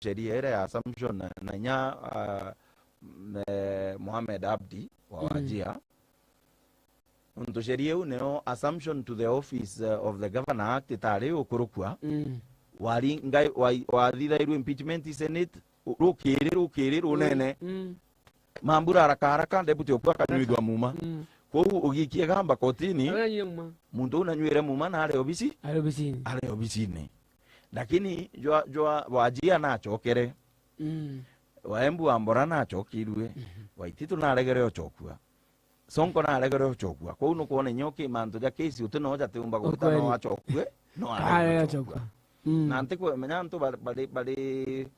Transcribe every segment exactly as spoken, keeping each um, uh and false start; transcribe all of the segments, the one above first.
sheria iria ya assumption na, na inya, ah, m-, eh, Mohamed Abdi wa Mm. Wajir. Nontu sheria iu niyo assumption to the office, eh, of the Governor Act itari ukurukua. Mm. Wari-, ngai-, wa-, wathithairwe impeachment i Senate, u-, rukiri, rukiri runene. Mm. Mambura haraka haraka, deputy okua akanyuithua muma. Mm. Kwou ugiikie gamba kotini, Aranyua muma. Muntu uu nanyuire muma na ari obisi, Ari obisini. Ari obisini. Lakini jwa, jwa Wajir nacokere. Mm. Wa Embu wa Mbora nacokirue. Mhm. Waititu naregere ocokua. Sonko naregere ocokua. Kwou nukwona inya uki mantu ja kesi uti no jatiumba gwita no Ukweli. Acokue, no Kare arega acokua. Acokua. Mm. Na ntikwemenya antu bari, bari, bari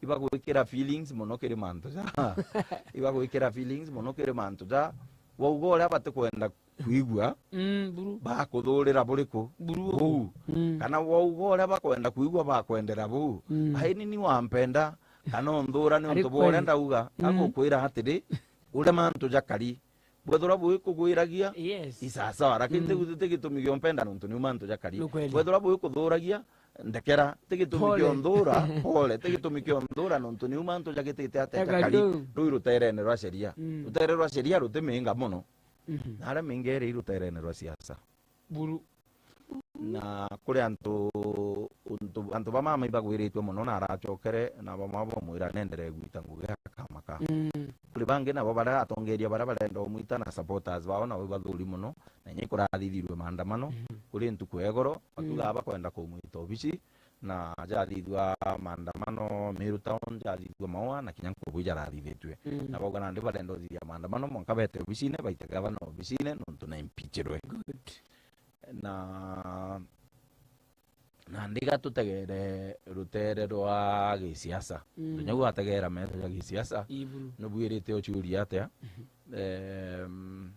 ibagwikira feelings mono kiri mantu ja. Ibagwikira feelings mono kiri mantu ja. Wauga uria batikwenda kwigua, Mm, buru. Bakuthurira buriku? Buru. Buu. Mm. Kana wauga uria bakwenda kwigua bakwendera buu? Mm. Ai, ni ni wampenda, kana unthura ni untu bwa uria ndauga, Mm. Agukwira atiri, uria mantu jakari, bwethirwa bwikugwiragia, Yes. I sawasawa, lakini Mm. ti, ti gitumi gia umpenda nontu niu mantu jakari. Ni kweli. Bwethirwa bwikuthuragia, ndekera, ti gitumi Pole. Kia unthura, pole, ti gitumi kia unthura nontu niu mantu jagitite atia Eka jakari, tu. Ruu ruterene rwa sheria. Mm. Rutere rwa sheria rutiminga mono. Mhm. Na aria mingi iri ruterene rwa siasa. Buru. Na kuri antu, untu, antu ba mama ibagwiritue mono na aracokere, na bamwe bamwira nenderee gwita ngugi akamaka. Mm. Kuri bangi nabo baria atongeria baria barenda umwita na supporters bao nabo ibathuri mono, na inya ikurathithirue maandamano, Mhm. Kuri ntuku ya igoro, batugaa Mm. bakwenda kumwita obici, na jathithua maandamano Meru Town, jathithua Maua, na kinya Nkubu ijarathithitue. Mm. Na bauga nandi barenda uthithia maandamano, mwanka bete obicine, baite gavana obicine, nontu na impeachirwe. Good. Na, na ndiga tutegere rutere rwa gisiasa. Mm. Nontu nyau ategera metho ja gisiasa, Ii, buru. Nubwirite uciuria atia? Mhm. Em,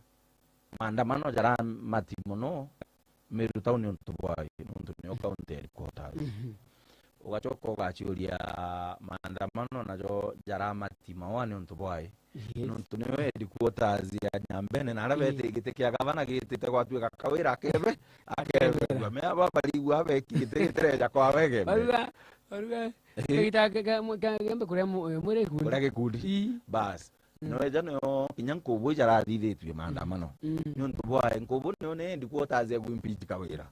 maandamano jaramati mono, Meru Town ni untu bwai, nontu niyo county headquarters. Mhm. Ugacoka ugaciuria maandamano najo jaramati Maua ni untu bwai. Yes. Nontu niyo headquarters ya Nyambene, na aria Yes. beti giti kia gavana gitite gwatuika Kawira akebe, akebegua. Akebegua. Me aba barigua beki giti gitireja kwa wegeme. Baruga, baruga. Eh. Kagita ka, ka, ka, gembe kuria mu-, mwire gikundi. Kuria gikundi. Ii. Bas. Mm. No eja nio kinya Nkubu ijarathithitue maandamano. Mm. Ni untu bwa Nkubu nio ni headquarters ya kuimpeach Kawira.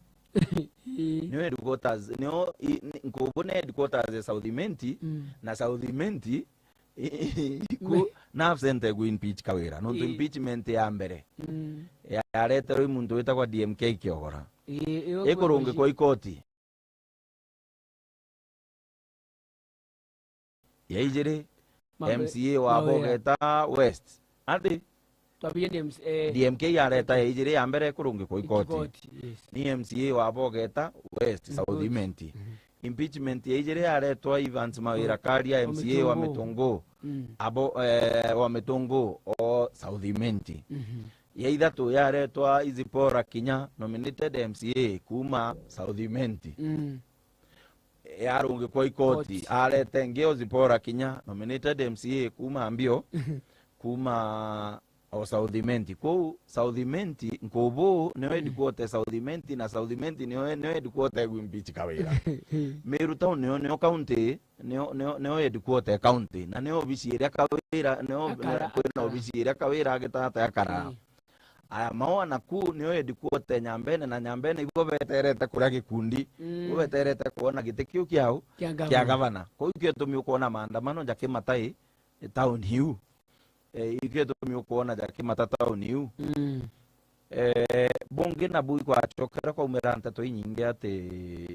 Ii. Nio headquarters, nio i-, ni-, Nkubu ni headquarters ya South Imenti, Mm. na South Imenti i-, i-, iku Me- na absent ya kuimpeach Kawira. Nontu Ii. Impeachment ya mbere Mm. ya-, yareterwe i muntu witagwa D M K Kiogora. Ii, iyo Ikurungikwa ikoti. Ya ijiri, Mambe-, M C A wa Mawira. Bogeta West. Ati? Twambie D M C, eh, D M K areta ya ijiri ya mbere kurungikwa ikoti. Ikoti, yes. Ni M C A wa Bogeta West, South Ikoti. Imenti. Mhm. Impeachment ya ijiri yaretwa Evans Mawira Wa-, Karia, wa M C A wa Mitungu. Mitungu. Mm. Abo, eh, wa Mitungu o South Imenti. Mhm. Ya ithatu yaretwa Izipora Kinya, nominated M C A kuuma South Imenti. Mm. Yarungikwa ikoti, Koti. Arete ngi o Zipora Kinya, nominated M C A kuuma Mbio, kuuma o South Imenti. Kwou South Imenti, Nkubu niyo Mm. headquarter South Imenti, na South Imenti niyo, niyo headquarter ya kuimpeach Kawira. Meru Town niyo, niyo county, niyo, niyo, niyo headquarter county, na niyo obisi iria Kawira, niyo, Akara, niyo kwina akara. Obisi iria Kawira agitata akara. Mm. Aya, Maua naku niyo headquarter Nyambene, na Nyambene ibo beterete kuria gikundi. Mm. Ibo beterete kwona giti kiu kiau Kia kia gavana. Gavana. Kwou ikio gitumi ukwona maandamano jakimatai town iu. Eh, ikio gitumi ukwona jakimata town iu. Mm. Eh, bungi nabu ikwacokera kwaumira nteto inyingi ati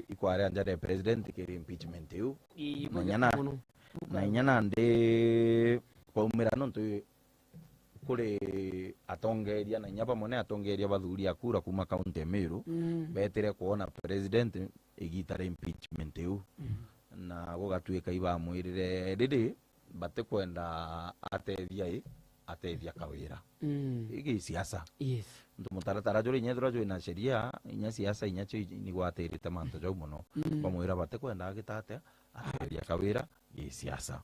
ikwaria njara ya president kiri impeachment iu. Ii, Na inya na, mono. Na inya nandi kwaumira nontu kuri atongeria na inya bamwe ni atongeria bathuri a kura kuuma kaunti ya Meru, Mm. betire kwona president igita ria impeachment iu. Mm. Na gugatuika ibamwirire riri batikwenda atethia i, atethia Kawira. Mm. Igi siasa. Yes. Ntu mutaratara juri inya ethirwa jwina sheria, inya siasa, inya cio i-, nigwatirite mantu jau mono. Mm. Bamwira batikwenda agita atia, atethia Kawira, i siasa.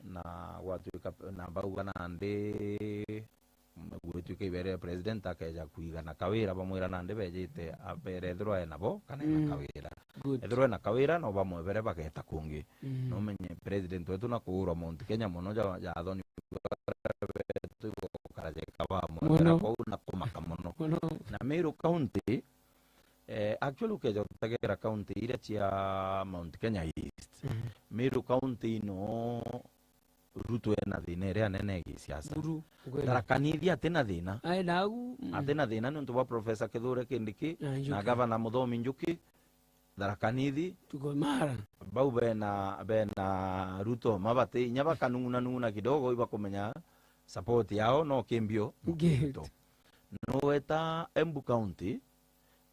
Na gwatuika, na bauga nandi gwituika iberere president akeja kwiga na Kawira, bamwira nandi bejite abere ethirwa ena bo kana ena Mm. Kawira. Good. Ethirwa ena Kawira, no bamwebere bageta kungi. Mm. Numenye president wetu na kuurwa Mount Kenya mono ja, ja athoni betu igukara jeka bamwebera Mono. Kwou na kumaka mono. Mono. Na Meru County, eh, actually ukeja gutegera county iria cia Mount Kenya East. Mm. Meru County no Ruto ena thina iria nene ya gisiasa. Buru, ukweli. Tharaka Nithi atina thina. Ai, nagu, mm. Atina thina niuntu bwa Professor Kithure Kindiki Na na Njuki. Gavana Muthomi Njuki. Tharaka Nithi. Tuko imara. Bau bena, bena Ruto mabati, inya bakanung'una nung'una kidogo, ibakumenya support yao no kimbio. Good. Ruto. Nuweta Embu County,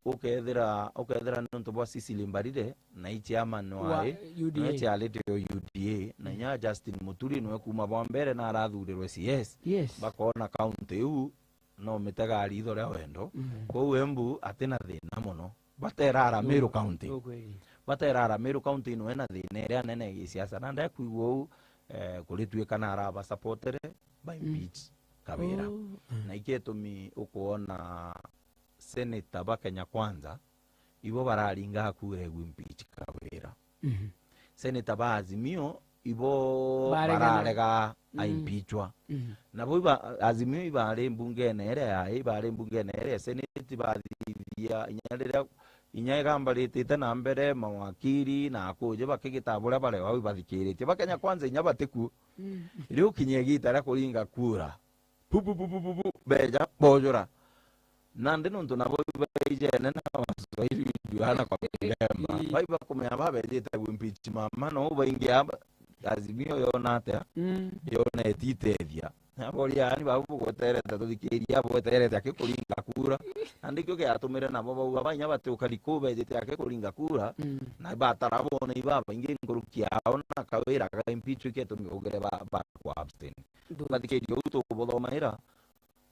ukethira, ukethira niuntu bwa Cecily Mbarire, na i chairman Wa wa i, U D A. Niwe chairlady wa U D A, na Mm. inya Justin Muturi niwe kuma bwa mbere na arathurirwe C S. Yes. Bakona county iu no mitega ritho ria wendo. Mm. Kwou Embu atina thina mono. Baterara No. Meru County. No kweli. Baterara Meru County niwe na thina iria nene ya gisiasa. Na ndekwigua uu, eh, kurituika na araba supportere, ba Mm. impeach Kawira. Oh, mm. Na ikio gitumi ukwona senator ba Kenya Kwanza, ibo bararinga kura ya impeach Kawira. Mhm. Senator ba Azimio, ibo Baregana. bararega Mm. aimpeachwa. Mhm. Nabo iba, Azimio ibari mbungene iria yai, ibari mbungene iria ya Senate, bathithia inya riria, inya igamba ritite na mbere, mawakiri na akuji bakigita buria bari au ibathikiritie. Ba Kenya Kwanza inya batiku. Mm. Riu kinya igita ria kuringa kura, pu, pu, pu, beja, bojura. Nandi nontu nabo ibaijene na Waswahili ujuana kwa kulemba. Ii. Bai bakumenya babejete gwimpeach mama, no baingi aba, Azimio yona atia? Mm. Yona etitethia. Naboria, yani, babu bugweterete tuthikiria, bugweterete akikuringa kura. Nandi kio giatumire nabo bauga, bainya bati ukari kuu bejete akikuringa kura, Mm. na batara bone ibabaingi nkuruki yao na Kawira ga impeach iketumi ugire ba, ba kwa abstain. Good. Bathikiria uu tuguthomaira,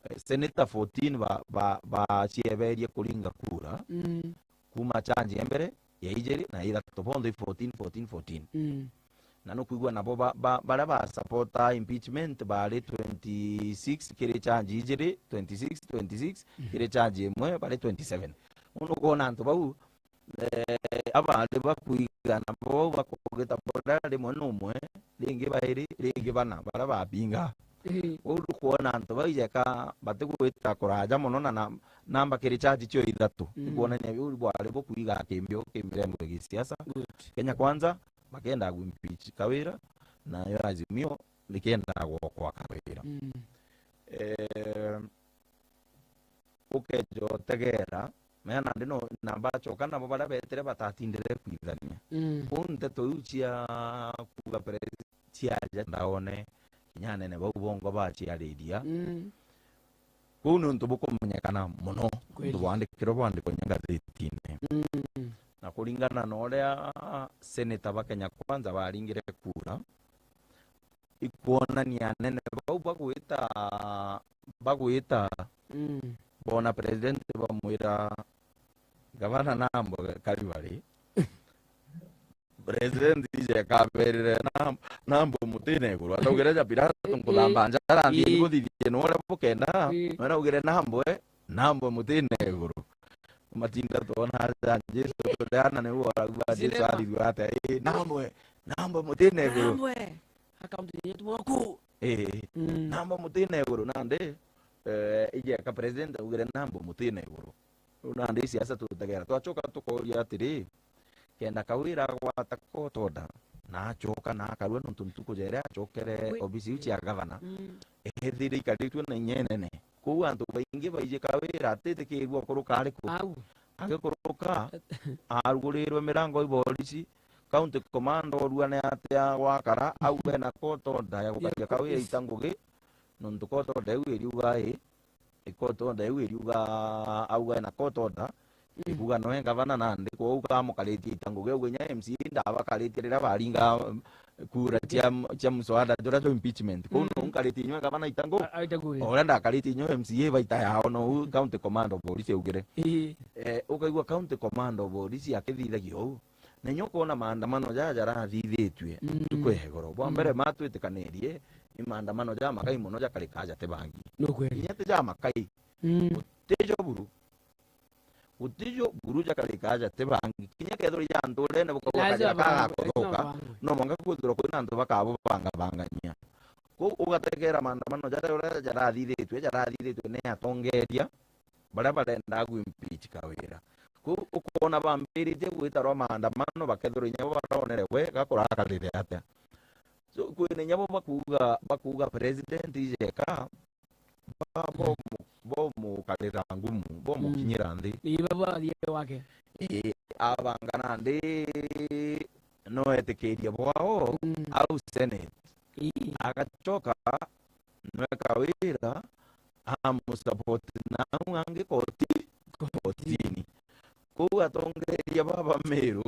eh, senator fourteen ba, ba, bacieberie kuringa kura, Mm. kuma charge ya mbere, ya ijiri na ya ithatu, bonthe i fourteen, fourteen, fourteen. Mm. Na nukwigua nabo ba, ba, baria ba supporta impeachment bari twenty-six kiri charge ijiri, twenty-six, twenty-six, Mm. kiri charge imwe bari twenty-seven. Uu nukwona antu bau, eh, abari bakwigana bo bakugita buria rimwe na umwe, ringi bairi, ringi bana, baria babinga. Ii. Uu ndukwona antu bau ijeka batigwita kuraja mono na, na namba kiri charge cio ithatu. Mm. Ikwonania biu bwari bukwiga kimbio ki mirengo ya gisiasa. Good. Kenya Kwanza bakenda gwimpeach Kawira, nayo Azimio nikenda gwokwa Kawira. Mm. Eh, ukeja utegera, mea nandi no, na bacoka nabo baria betire batatindire kwithania. Mm. Uu nteto iu cia kuuga pre-, ciaja ndaone, kinya anene bau bongwa baciariria. Mm. Kuu ni untu bukumenyekana mono, Kweli. Untu bwandikirwe bwandikwa inya ngathitine. Mm. Na kuringana na uria senator ba Kenya Kwanza baringire kura, ikwonania anene bau bagwita, bagwita, Mm. bona president bamwira, "Gavana, nambwe kari bari." President ije kaberire, "Nam-, nambwe mutina iguru." Ataugire ja Pilato, Eh, "Nkuthamba eh, njara, nthi eh. Nkuthithie nuria bukenda." Eh. Mena augire, "Nambwe, nambwe mutina iguru." Matinda twona aja Jesu, tuteana niu oragua Jesu Cinema. Athithua atia, "Ii, nambwe, nambwe mutina iguru." Nambwe. Account yetu mono kuu. Ii, Mm. nambwe mutina iguru, nandi, eh, igeka president augire, "Nambwe mutina iguru." Riu nandi siasa tutegera. Twacoka tukoria atiri, kenda Kawira agwata court order, na acoka na akarua nontu ntuku jere acokere Wi- obisi iu cia gavana, Mm. ethire ikaritue na inya inene. Kwou antu baingi baiji Kawira atitikirua kuruka ariku. Au. Agikuruka, arugurirwe mirango i borisi, county commander oruane atia gwakara, au bena court order ya gukaria Kawira ita ngugi, nontu court order iu iriuga ii, court order iu iriuga, auga ena court order, Mm. ikuga noe gavana nandi, kwou kamukaritie ita ngugi, auga inya M C A ndabakaritie riria baringa, um, kura cia, cia mswada juria jwa impeachment. Kwou Mm. no nkaritie inywe gavana ita ngugi. A-, aita ngugi. O uria ndakaritie inywe M C A baita yao, nou county commander of police augire. Ii. Eh, ukaigua county commander of police akithithagia uu. Na inya ukoona maandamano jaa jarathithitue Mm. ntuku ya igoro. Bwa Mm. mbere, matwitikanirie, ni maandamano ja magai mono jakarika jati bangi. Ni ukweli. Kinya ti ja makai. Mm. Gutijo buru. Gutijo buru jakarika aja ti bangi. Kinya kethirwa ja nturene bukauga kajira kagakuthuka. No mwanka kwithirwa kwina antu bakabubangabangania. Kou ugategera maandamano jaria uria jarathithitue, jarathithitue ni atongeria baria barendaga gu impeach Kawira. Kou ukoona bambiritie gwitarwa maandamano, bakethirwa inya bo baronere we gakurakarire atia. So, kwina inya bo bakuuga, bakuuga president ijeka, ba-, bomu-, bomukarira ngumu, bomukinyira nthi. Ii, babu athie wake. Ii, abanga nandi no etikirie bwao au Senate. Ii. Agacoka nweka wira amusapoti nau angi koti, kotini. Kou atongeria baba Meru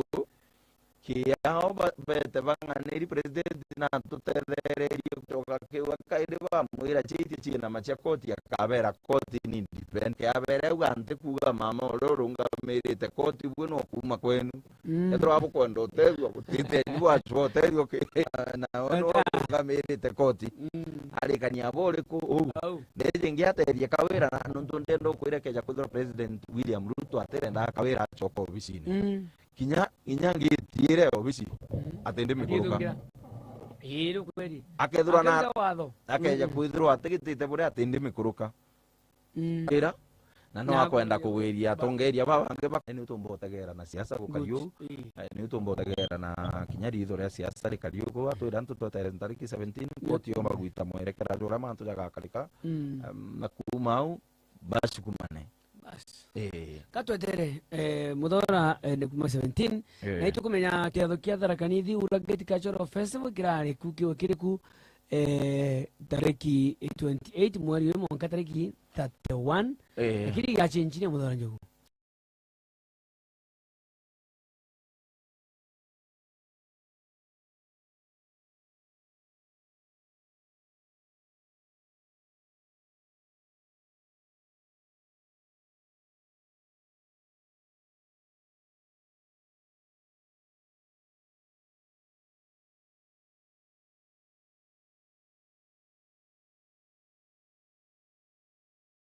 kiao ba-, bete bang'aniri president na tutethererie gucoka kiu, kairi bamwira chiitie ciinama cia koti, akabera koti ni independent. Abere au anti kuuga mama uria urungamirite koti bwe no kuuma kwenu. Mm. Ethirwa bukwenda utethua, gutiteni bwachwa utethua ki-, na we niwe urungamirite koti. Mm. Arikania abo uriku uu? Au. Ndeje ngiateria Kawira na nontu ndenda ukwira keja kwithirwa President William Ruto atirenda Kawira acoka obicini. Mm. Kinya, kinya ngitiire obici, mm, ati ndi mikuruka. Ii, ni kweli. Akethirwa na, akethirwa watho, akeja, mm, kwithirwa atigitite buria ati ndi mikuruka. Mm. Ira, na no akwenda kugwiria atongeria baba bangi ba-, ni utumba utegera na siasa gukari uu. Ii. Eh, ni utumba utegera na kinya ritho ria siasa rikari uu. Kou atwira antu twetere ntariki seventeen, koti yomba gwita mwerekera juria mantu jagakarika. Mm. Em, na kuuma au, basukumane. Bas. Eh. Ka twetere, eh, Muthora, eh, ni kuuma seventeen. Eh. Na itukumenya kiatho kia Tharaka Nithi Ura Gate Cultural Festival kirari ku, kiwe kiri ku, eh, tariki twenty-eight mweri uyu mwanka tariki thirty-one. Eh. Lakini gachenjire Muthora Njogu.